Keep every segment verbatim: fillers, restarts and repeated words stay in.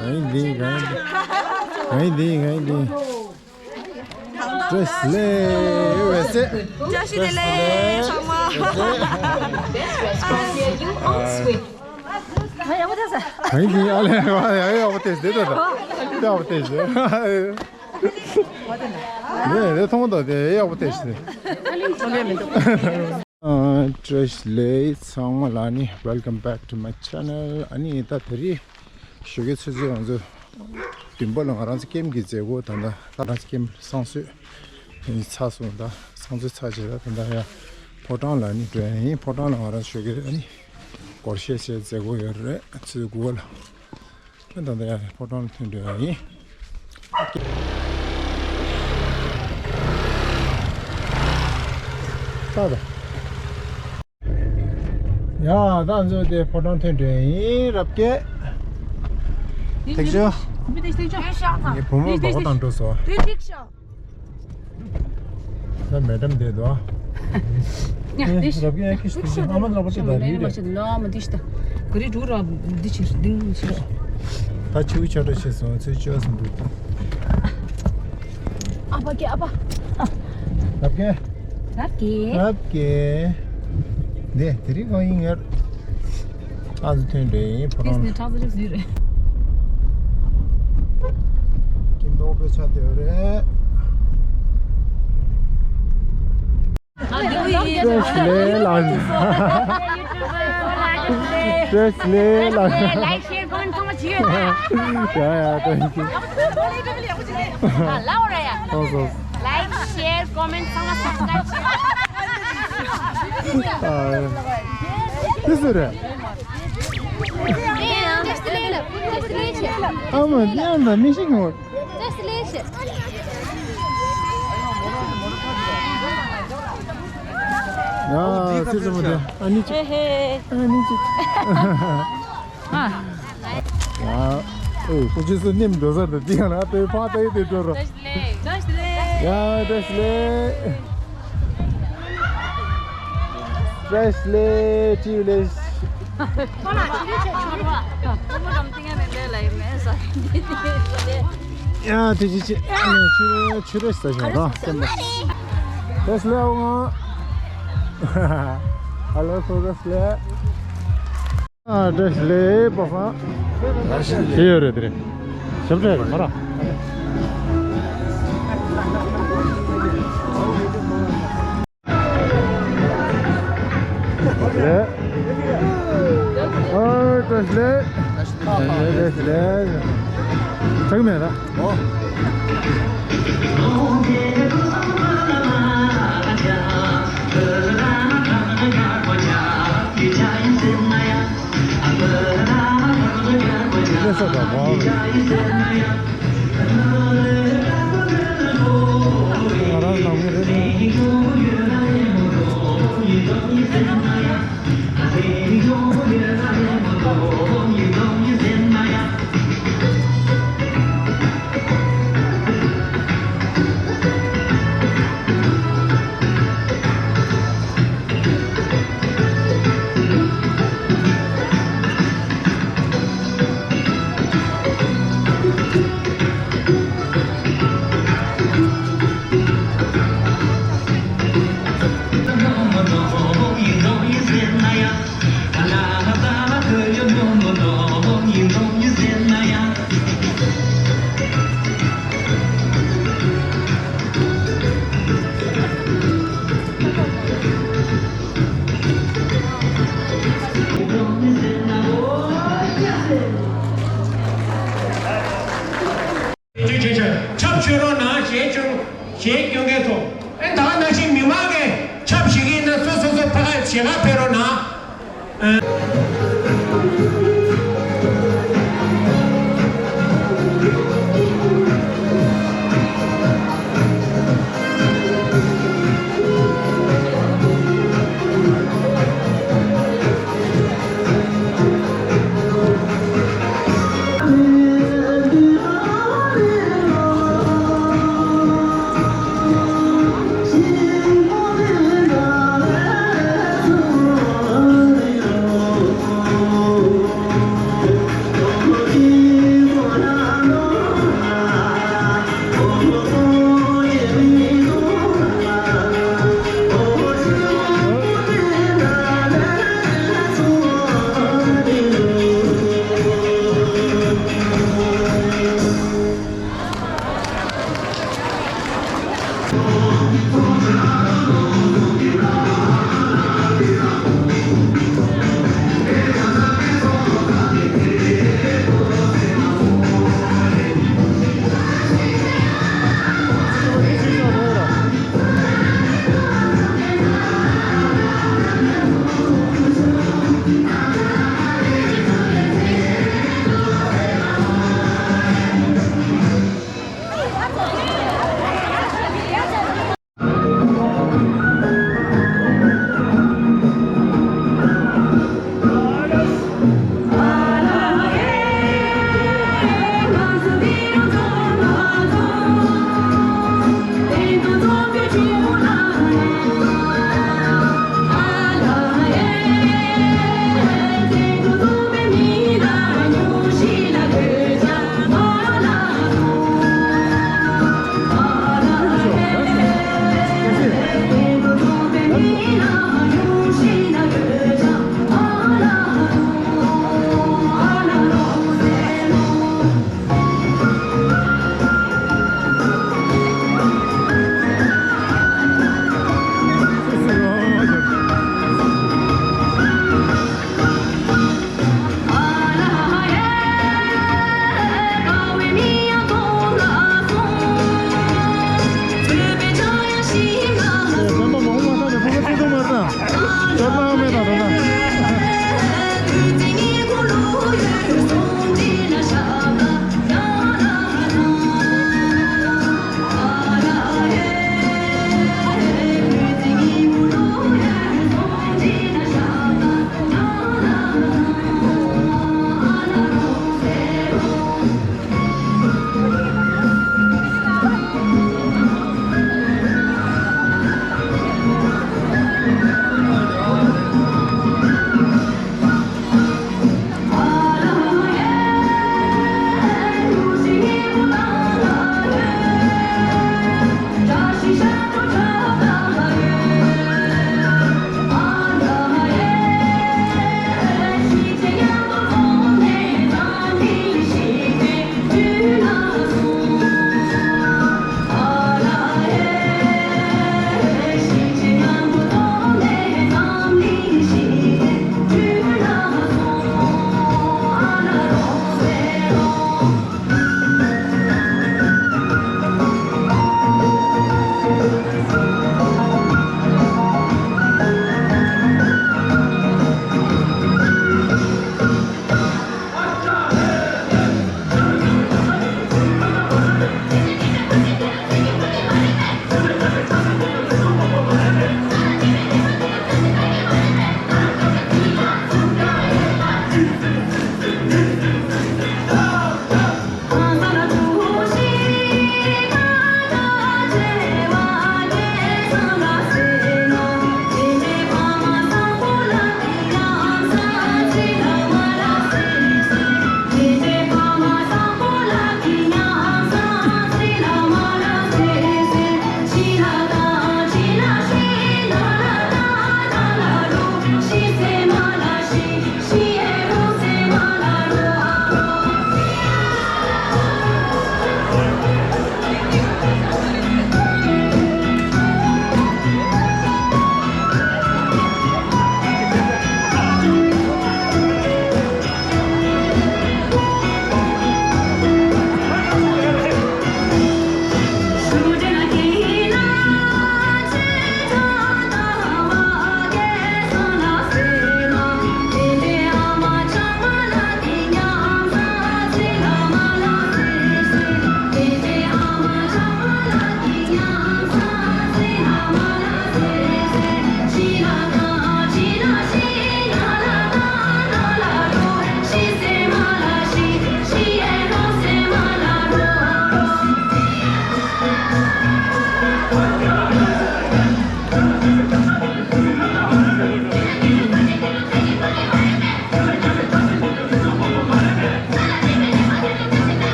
གང་ཡིན་འདི་གང་ཡིན་འདི་གང་ཡིན་འདི་གང་ཡིན་འདི། བཀྲ་ཤིས་བདེ་ལེགས། བཀྲ་ཤིས་བདེ་ལེགས་ཚང་མ། གང་ཡིན་ཨ་ལས་ཡག་པོ་ཐེངས་དེ་ད་ད་ཡག་པོ་ཐེངས་དེ་ལས་ལས་ཐོང་ད་དེ་ཡག་པོ་ཐེངས་དེ། བཀྲ་ཤིས་བདེ་ལེགས་ཚང་མ་ལ་ནི། Welcome back to my channel. ཨ་ནི་ད་དེ་རིང་ཞོགས་ཀའི་ཆུ་ཚོད་ང་ཚོ་བདུན་པ་ལ་ང་རང་ཚོ་ཀེམ་གྱི་མཛད་སྒོ་ད་ལྟ་ང་རང་ཚོ་ཀེམ་བསང་གསོལ་ཚར་སོང་། ད་བསང་གསོལ་ཚར་རྗེས་ད་ད་ལྟ་ཡང་ཕོ་བྲང་ལ་ནི་འགྲོ་ཡ་ཡིན། ཕོ་བྲང་ལ་ང་རང་ཞོགས་ཀའི་ཨ་ནི་སྒོར་གཞས་བྱས་མཛད་སྒོ་ཡོད་རེད། ཆུ་ཚོད་དགུ་པ་ལ། ད་ལྟ་ཡང་ཕོ་བྲང་ལ་ཐོན་འགྲོ་ཡ་ཡིན། ད་ད། ཡ་ད་ཚོ་དེ་ཕོ་བྲང་ཐོན་འགྲོ་ཡ་ཡིན། རབ་རྒྱས། ཐེག་ཆོ། ངའི་བུ་མོ་སྦག་སྒོ་བཏང་འགྲོ་སོང་། ད་མེ་ཌམ་བསྡད་འདུག་ཨ། ཡ་འདི་ཤི། རབ་རྒྱས་ཁྱི་ཤི། ཨ་མ་ལག་པ་ཅི་ད་རེད། ཨ་མ་ཅི་ལ་མ་འདི་ཤི་ད། ག་རེ་འགྲོ་ར་འདི་ཕྱིར་འདི་ཕྱིར། ད་ཆུ་ཆ་འདྲ་ཤི་སོང་། ཚོད་ཅོ་སོང་འདུག་ཨ་ཕ་ཀེ་ཨ་ཕ། རབ་རྒྱས། རབ་རྒྱས། རབ་རྒྱས། འདི་དེ་རིང་གང་ཡིན་ངར། ཨ་ཟི་ཐོན་འདྲེ་ཡིན་ཕོ་བྲང་། ནས་ཁྲག་ཟི་རིགས་ཟི་རེད། ཀིམ་ཏོག་པོའི་ཆ་དེ་རེད། བཀྲ་ཤིས་བདེ་ལེགས་ལགས། བཀྲ་ཤིས་བདེ་ལེགས་ལགས། Like, share, comment ཚང་མ་བྱེད་ཡོད། ཡ་ཡ། Thank you. ལའོ་ར་ཡ། སོང་སོང་། Like, share, comment ཚང་མ་subscribe བྱེད། ཨ། དེ་སུ་རེད། ཨ་མ་ཡང་ད་མི་ཤེས་ངོ་། ཡ་སི་ཙི་མོ་དེ་ཨ་ནི་ཅིག་ཨ་ནི་ཅིག་ཡ། ཨོ་ཁོ་ཅི་སུ་ནེམ་འགྲོ་ས་དེ་དེ་ཡང་ན་དེ་ཕ་དེ་དེ་འགྲོ་རོ། ཡ་བཀྲ་ཤིས་བདེ་ལེགས། བཀྲ་ཤིས་བདེ་ལེགས། བཀྲ་ཤིས་བདེ་ལེགས། ཁོ་ལ་ཆི་རི་ཆོ་ཆོ་རོ། ཁོ་མོ་རམ་ཏིང་ཡ་མེ་མེ་ལ་ཡི་མེ་ས། ཡ་དེ་ཅི་ཅི་ཨ་ནི་ཆུ་ཆུ་རེ་ས་ཞོ་རོ། བཀྲ་ཤིས་བདེ་ལེགས་ཨོ་ང་། ཧ་ལོ་སོ་བཀྲ་ཤིས་བདེ་ལེགས། ཨ་བཀྲ་ཤིས་བདེ་ལེགས་པ་སངས། དེ་ཡོད་རེད་དེ་རེད། ཞབས་བྲལ་རེད་མ་ར། ལེ། ཨ་བཀྲ་ཤིས་བདེ་ལེགས། བཀྲ་ཤིས་བདེ་ལེགས། ཆག་མེད་ར། ཨོ། ཆོས་ཆོས་ཆོས་ཆབ་མཆོད་རོགས་གནང་། གཞས་ཆོས་གཞས་སྐྱོན་མཁན་ཚོ། ཨེ་ད་ག་ནང་བཞིན་མི་མང་གིས་ཆབ་བཞེས་ཀྱི་ཡིན་ན་སོ་སོ་སོ་ཕ་ག་ཞལ་ཁ་ཕེབས་རོགས་གནང་།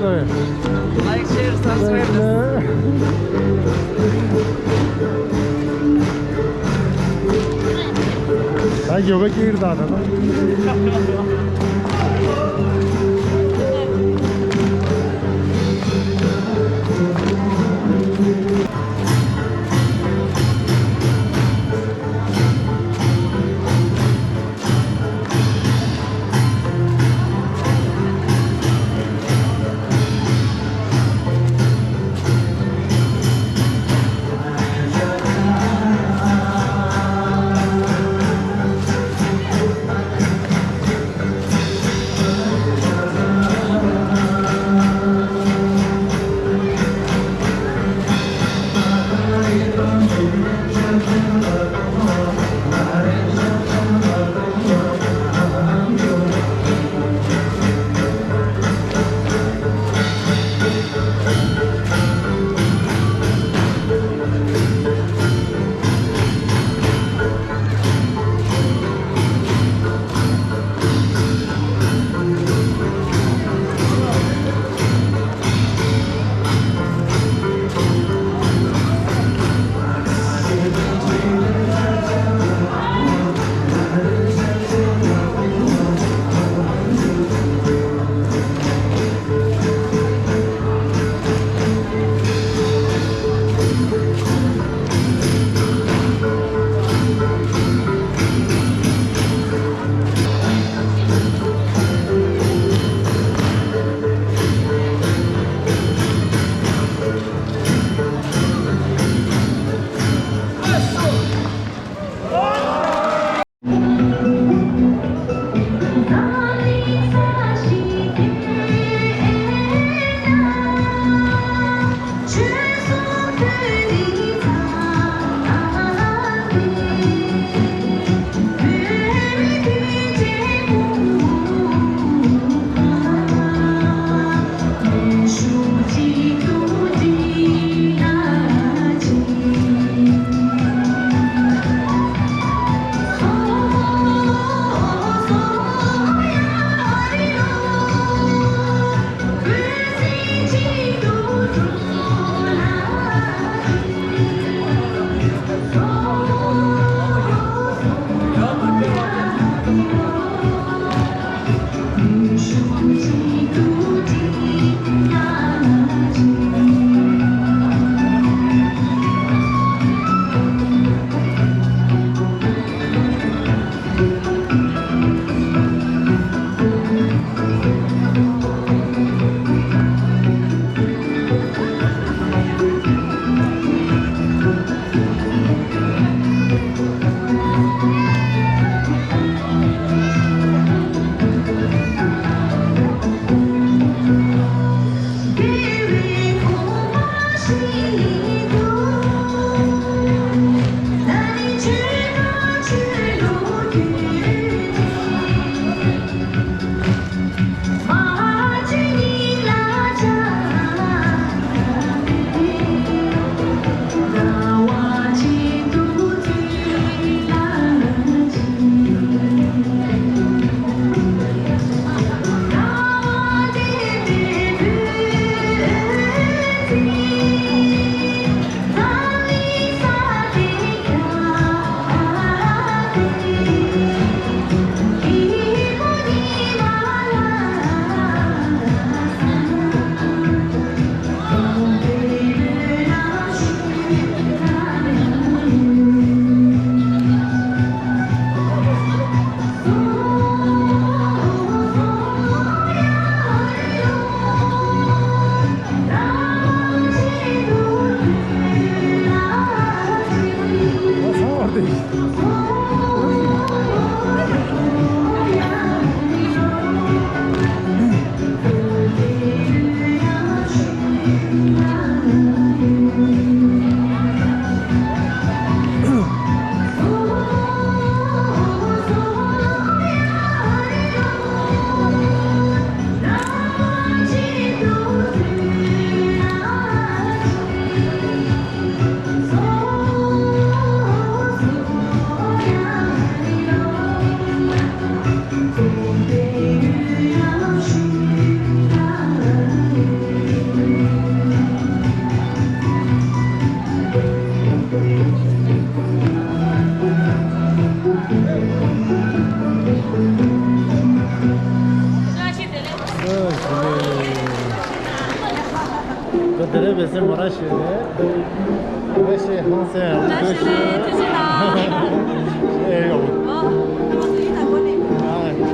Like, share, subscribe. ད་ཡོ་ག་ཀིར་ད་ད་ད། ད་དེ་རེད་པས་སེ་མོ་ར་ཤེས་རེད། མོ་ར་ཤེས་ཧང་སེ་ཨ་ཤེས་རེད། ཨེ་ཡོ། ཨ།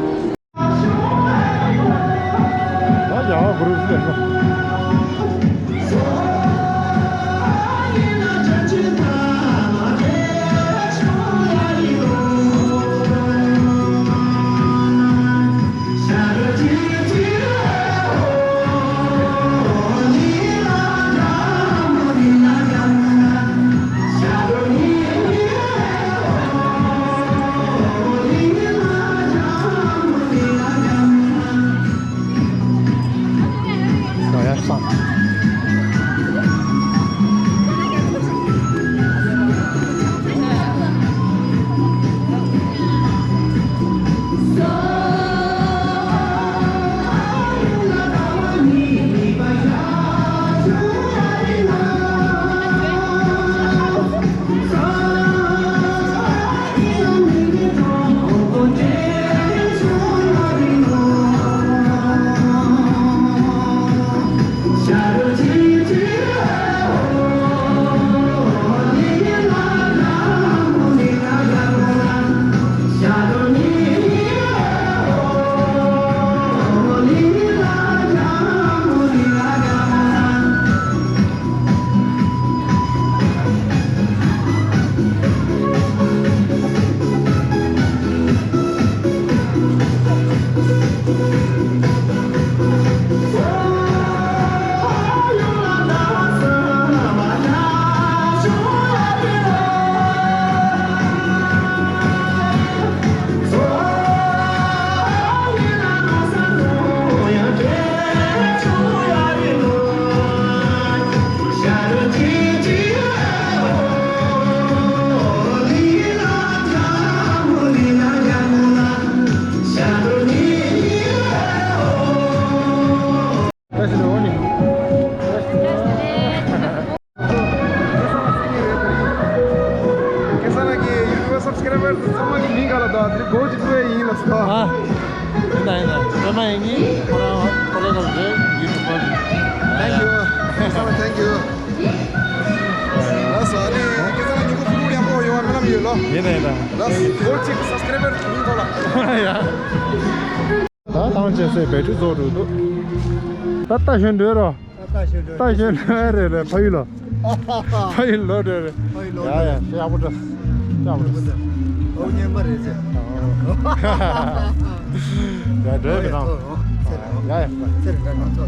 ཁ་སང་གི་ཡུ་ཊུབ་སབ་སི་ཀ་རའི་བར་དུ་ཚང་མ་གི་མིང་ག་ལ་དང་དེ་གོ་ཅིག་ཐུབ་ཡ་ཡིན་ལ་སོ། ཨ། ཡིན་ད་ཡིན་ད། ཚང་མ་ཡིན་གྱི་ཁོ་རང་ཁོ་ལེ་ཁོ་རེད་ཡུ་ཊུབ་པར། Thank you. ཁ་སང་thank you. ལགས་སོ། ཨ་ནི་ཁ་སང་ཉིན་གུང་ཕྲུ་གུ་ཡག་པོ་ཡོང་བ་སྨོན་ལམ་ཡོད་ལོ། ཡིན་ད་ཡིན་ད། ལགས་སོ། གོ་ཅིག་སབ་སི་ཀ་རའི་བར་དུ་མིང་ག་ལ། ཡ། ད་ཐང་ཆད་སའི་བེ་ཊི་རི་རྫོགས་འགྲོ་འདུག་ད་ལྟ་ཞོན་འགྲོ་རོ། ད་ལྟ་ཞོན་འགྲོ་ལྟ་ཞོན་འགྲོ་རེད་རེད། ཕ་ཡུལ་ལ། ཕ་ཡུལ་ལོག་འགྲོ་རེད། ཕ་ཡུལ་ལོག་ཡ་ཡ་འགྲོ་ཡག་པོ་འགྲོ། ཡག་པོ་འགྲོ། འོ་ཉན་པ་རེད་ཟེར། ཡ་འགྲོ་གི་དང་། ཡ་ཡ། ཚེ་རིང་ད་ང་ཚོ།